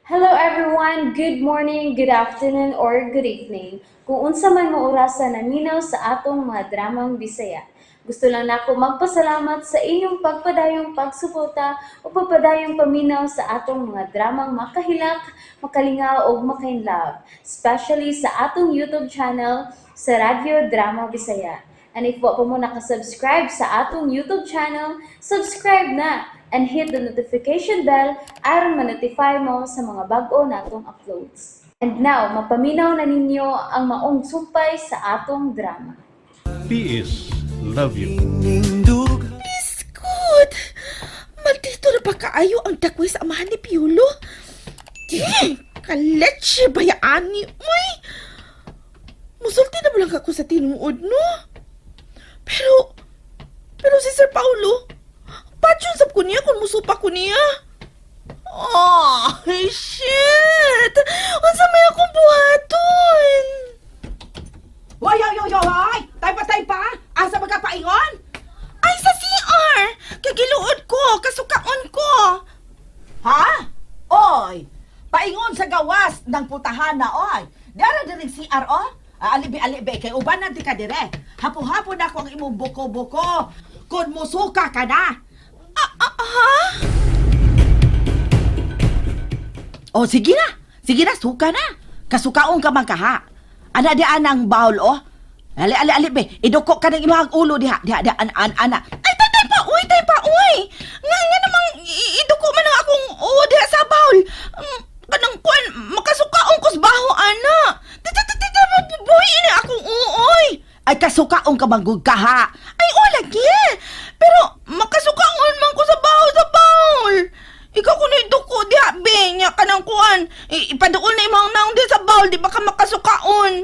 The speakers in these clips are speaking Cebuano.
Hello everyone! Good morning, good afternoon, or good evening. Kung unsa man mo orasa naminaw sa atong mga dramang Bisaya. Gusto lang nako magpasalamat sa inyong pagpadayong pagsuporta o pagpadayong paminaw sa atong mga dramang makahilak, makalingaw ug makainlove, especially sa atong YouTube channel sa Radyo Drama Bisaya. And if wa pa mo nakasubscribe sa atong YouTube channel, subscribe na and hit the notification bell aron ma-notify mo sa mga bag-o natong uploads. And now, mapaminaw na ninyo ang maong sumpay sa atong drama. PS Love you. Biskot! Maldito na ba kaayo ang dakway sa amahan ni Piolo? Di, kaletche bayaan ni Uy! Musulti na mo lang ako sa tinuod, no? Pero si Sir Paulo, patyon sab ko niya kung musupa ko niya. Oh, shit! Unsa may akong buhaton? Hoy, hoy, hoy, hoy, hoy! Tay pa, tay pa! Asa magkapaingon? Ay, sa CR! Kagiluod ko! Kasukaon ko! Ha? Oy! Paingon sa gawas ng putahan na, oy! Dara diri CR, oh! Alibi, alibi, kay ubanan ti ka dire. Hapo-hapo na ko ang imong buko-buko. Kung musuka ka na. Ah, ah, ha? O, sige na. Sige na, suka na. Kasukaon ka man kaha. Ana di anang bawl, oh. Ali, ali, ali, be. Iduko ka ng imong ulo diha. Diha, diha, an, an, ana. Ay, tay, tay pa, uy, tay pa, uy! Nga namang, iduko man ang akong uo diha sa bawl. Kanang kuan, makasukaon ko sa baho, ana. Tay, tay, tay, tay, tay, buhi ni akong uoy. Ay, kasukaon ka manggug kaha. Ay, o, lagi. Pero, makasukaon man ko sa baho sa bawl. Ikaw kuno iduko diha, be, nya kanang kuan. Ipaduol na imong naong diha sa bawl, di ba ka makasukaon?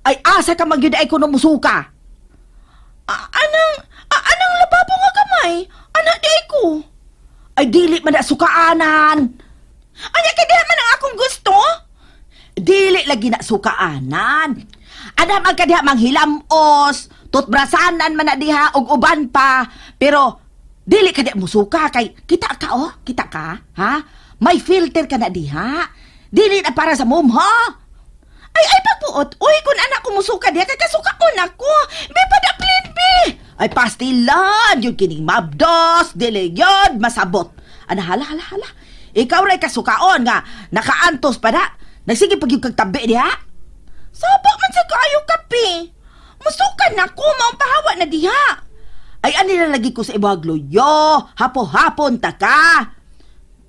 Ay, asa ka magyud ay kuno musuka. Anang lababo nga kamay? Ana di ay ko. Ay, dili man na sukaanan. Anya kay diha man ang akong gusto? Dili lagi na sukaanan. Adam ang kadiha manghilamos, tutbrasanan man na diha og uban pa. Pero dili ka diha musuka kay kita ka oh, kita ka, ha? May filter ka na diha. Dili na para sa mumho. Ay, ay pagbuot. Uy, kung anak ko musuka diha kay kasukaon ako. Be padaplin be. Ay pastilan, yun kining mabdos, dili yun, masabot. Ana hala hala hala. Ikaw ray kasukaon nga nakaantos pa na. Nagsige pag yung kag tabi diha. Saba man sa kaayo kape. Musuka na ko, maong pahawa na diha. Ay ani na lagi ko sa imong loyo, hapo-hapon ta ka.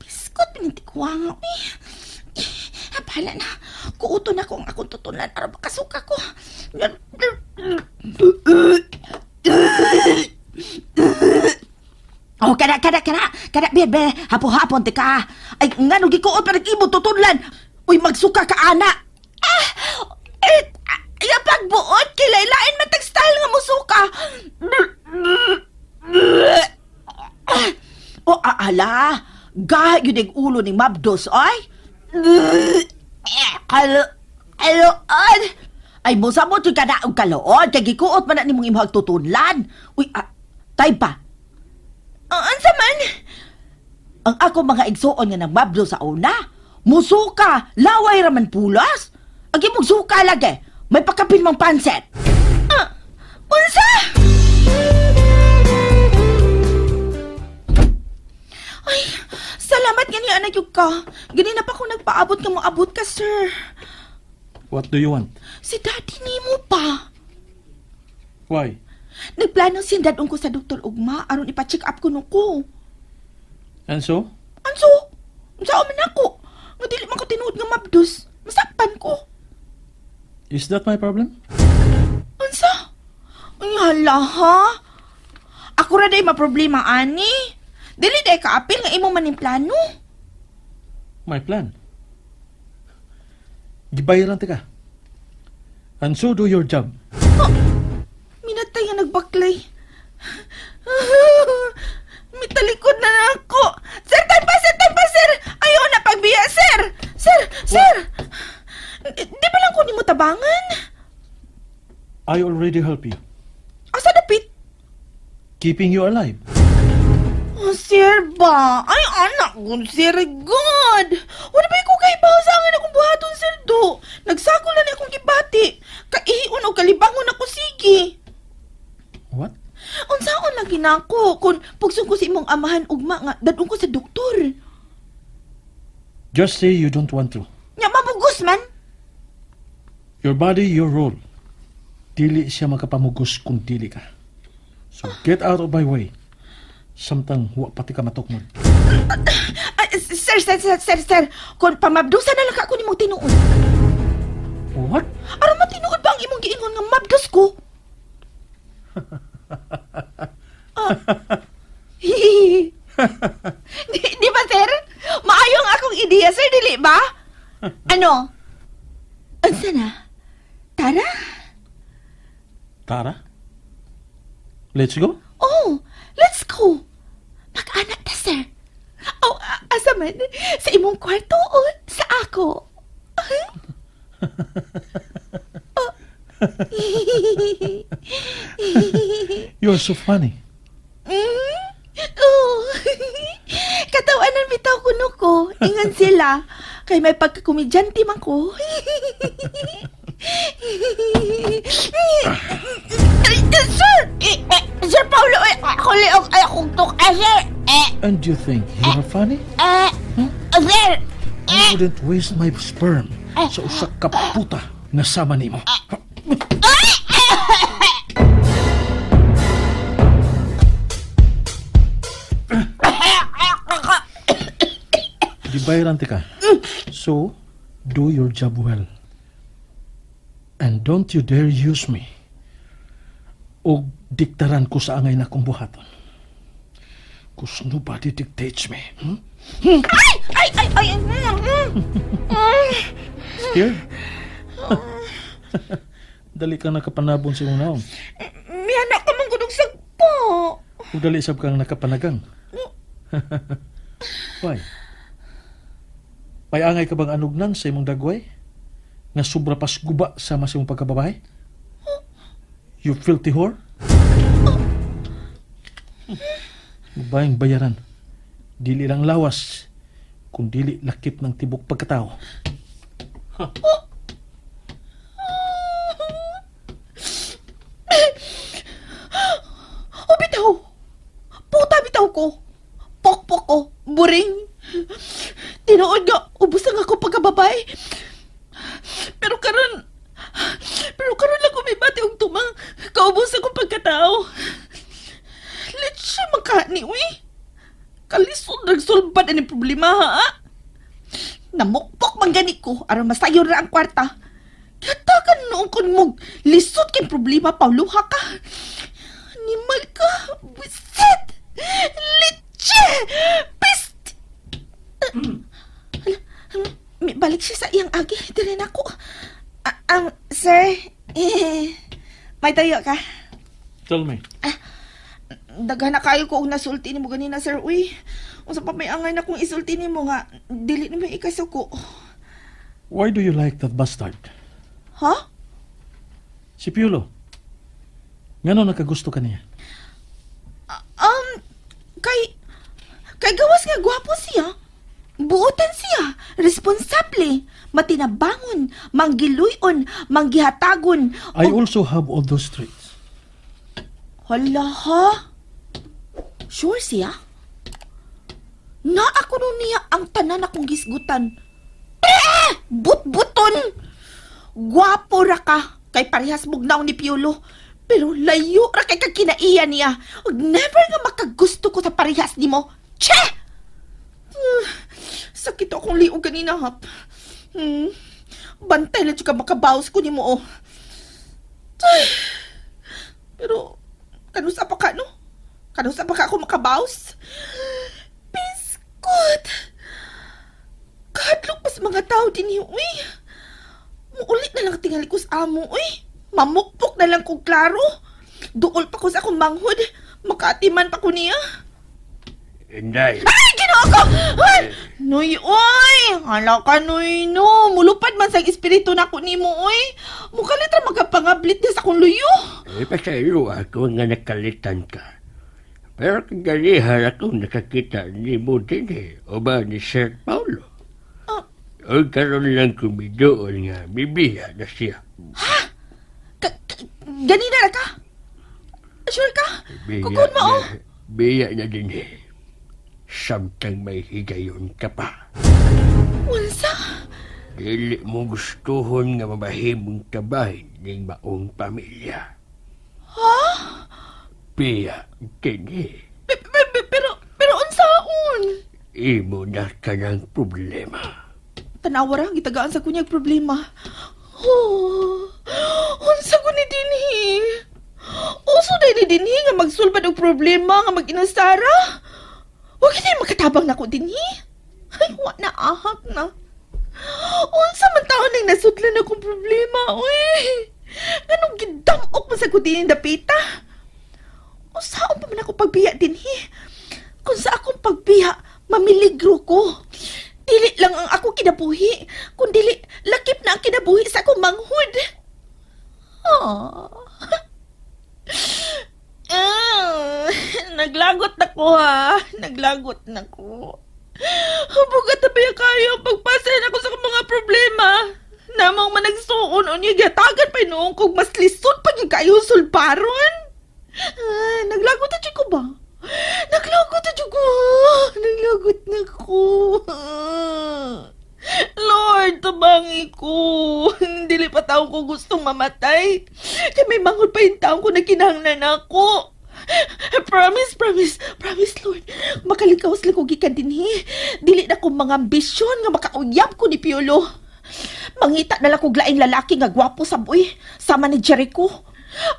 Biskot pinintikwa nga, uy. Eh, bahala na. Kuuto na ko ang akong tutunan aron makasuka ko. Oh, kada, kada, kada, kada, be, be, hapo-hapon, teka. Ay, ngano, gikuot pa nag-imo, tutudlan. Uy, magsuka ka, ana. Ah! Eh, ah, iya pagbuot, kilailain man tag style nga musuka. Oh, ala, gaha yun ang ulo ni Mabdos, ay. Kalo, kaloon. Ay, musamot yung kada og kaloon, kay gikuot man na nimong imong tutunlan. Uy, ah, tay pa, Ah, unsa man? Ang ako mga igsuon nga nagmabdo sa una. Musuka, laway raman pulas. Ang imong suka lagi, may pakapin mang panset. Ah, unsa? Ay, salamat gani anak yug ka. Gani na pa ko nagpaabot nga moabot ka, sir. What do you want? Si daddy nimo pa. Why? Nagplano sindadong ko sa Doktor Ugma aron ipa-check up ko ko. And so? Anso? Unsa man ako? Nga dili man ko tinuod nga mabdos. Masakpan ko. Is that my problem? Unsa? Ay, hala ha? Ako ra day maproblema ani. Dili day kaapil nga imo man ning plano. My plan. Gibayaran ka. And so do your job. Minatay nga nagbaklay. Mitalikod na na ako. Sir, time pa, sir, time pa, sir. Ayaw na pagbiya, sir. Sir, sir. Di ba lang ko nimo tabangan? I already help you. Asa dapit? Keeping you alive. Oh, sir ba? Ay, anak ko, sir, God. Wala ba nako kung pugson ko sa imong amahan ugma nga dadon ko sa doktor. Just say you don't want to. Nya mabugos man. Your body, your rule. Dili siya makapamugos kung dili ka. So get out of my way. Samtang wa pati ka matukmod. Ah, sir, sir, sir, sir, sir, kung pamabdusan na lang ka ako nimong tinuod. What? Aron matinuod ba ang imong giingon nga mabdus ko? Ah. Di ba, sir? Maayo ang akong ideya, sir, dili ba? Ano? Unsa na? Tara? Tara. Let's go. Oh, let's go. Mag-anak ta, sir. Oh, asa man? Sa imong kwarto o sa ako? Oh. You're so funny. Oh. Katawanan bitaw kuno ko. Ingan sila. Kay may pagkakomedyante man ko. Sir! Eh, Sir Paulo, eh, ako liog ay akong tuk. Eh, sir! Eh, And you think you're funny? eh, sir! I wouldn't waste my sperm sa usa ka puta nga sama nimo. Gibayaran ka. So, do your job well. And don't you dare use me. O diktaran ko sa angay na kong buhaton. 'Cause nobody dictates me. Ay! Ay! Ay! Ay! Scared? Dali kang nakapanabon sa imong naong. Mihanak ka man gudong sagpo. Ug dali sab kang nakapanagang. Why? May angay ka bang anugnan sa imong dagway? Nga sobra pas guba sama sa imong pagkababae? You filthy whore? Babayang bayaran. Dili lang lawas, kung dili lakip ng tibok pagkatao. O bitaw! Puta bitaw ko! Pokpok ko! Buring! Tinuod nga, ubos ang ako pagkababae. Pero karon, pero karon lang kumibati og tumang kaubos akong pagkatao. Let's siya makani, uy. Kalisod nagsulbad ani problema, ha? Namukpok man gani ko aron masayon ra ang kwarta. Katakan noong kun mo lisod kay problema, Paulo, ha ka. Animal ka! Buset! Leche! Pest! Hala, may balik siya sa iyang agi. Dili na ako. Ah, sir, eh, may tayo ka. Tell me. Daghan na kayo ko og nasulti nimo ganina, sir. Uy, unsa pa may angay na kong isulti nimo nga dili nimo ikasuko. Why do you like that bastard? Ha? Si Piolo. Ngano nakagusto ka niya? Um, kay kay gawas nga gwapo siya. Buotan siya, responsable, matinabangon, manggiluyon, manggihatagon. I also have all those traits. Hala ha? Sure siya? Na ako nun niya ang tanan akong gisgutan. Eh! But-buton! Gwapo ra ka, kay parehas bugnaw ni Piolo. Pero layo ra kay kag kinaiya niya. Ug never nga makagusto ko sa parehas nimo. Che! Sakit akong liog ganina hap. Bantay lang jud ka makabawas ko nimo oh. Ay, pero kanusa pa ka no? Kanusa pa ka ako makabawas? Biskot! Kahadlok pas mga tao din uy. Muulit na lang tingali ko sa amo, uy. Mamukpok na lang kong klaro. Duol pa ko sa akong manghod. Makatiman pa ko niya. Inday, Ay, ginoo ko! Ay! Noy, oy! Hala ka, noy, no. Mulupad man sa espiritu na ko nimo, oy. Mukha litra magapangablit niya sa akong luyo. eh, pasaylo ako nga nakalitan ka. Pero kagalihan akong nakakita ni mo din eh, o ba ni Sir Paulo. Ah. O karon lang kumidoon nga, bibiya na siya. Ganina ra ka? Sure ka? Biya Kukun mo, oh. na, biya na dinhi. Samtang may higayon ka pa. Unsa? Dili mo gustuhon nga mamahimong tabahin ning maong pamilya. Ha? Biya dinhi. Pero unsaon? Imo na kanang problema. Tanawa ra gitagaan sa kunyag problema. Oh, unsa ko ni dinhi? Uso day ni dinhi nga magsulbad og problema nga mag-inasara. Wa gid makatabang nako dinhi. Ay, wa na ahak na. Unsa man taon ning nasudlan akong problema, uy. Nganong gidamok man sa ko dinhi dapita? Unsaon pa man ako pagbiya dinhi? Kung sa akong pagbiya, mamiligro ko. Dili lang ang ako kinabuhi, kundi lakip na ang kinabuhi sa akong manghud. Oh. Ah, naglagot na ko ha. Naglagot na ko. Bugat na ba kayo pagpasan ako sa mga problema? Namang managsuon unya gatagan pa noong kog mas lisod pa gyud kayo sulparon. Ah, naglagot na jud ko ba? Naglagot na jud ko. Naglagot na ko. Lord, tabangi ko. Dili pa taon ko gustong mamatay. Kay may manghod pa yung taon ko na kinahanglan ako. Promise, promise, promise, Lord. Makalikawas lang ko gikan dinhi. Dili na ko mga ambisyon nga makauyab ko ni Piolo. Mangita na lang kog laing lalaki nga gwapo sa buoy, sama ni Jericho.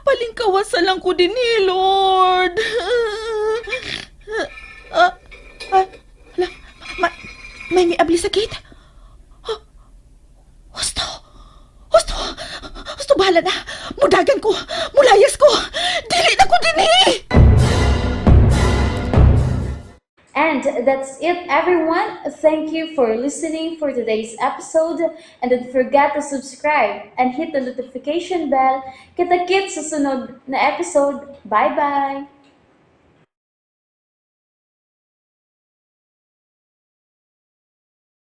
Palingkawasan lang ko dinhi, Lord. Ah, ah, hala, may miabli sa gate. Ah, husto! Husto! Husto, bahala na! Mudagan ko! Mulayas ko! Dili na ko dinhi! And that's it, everyone. Thank you for listening for today's episode. And don't forget to subscribe and hit the notification bell. Kita-kits sa sunod na episode. Bye-bye!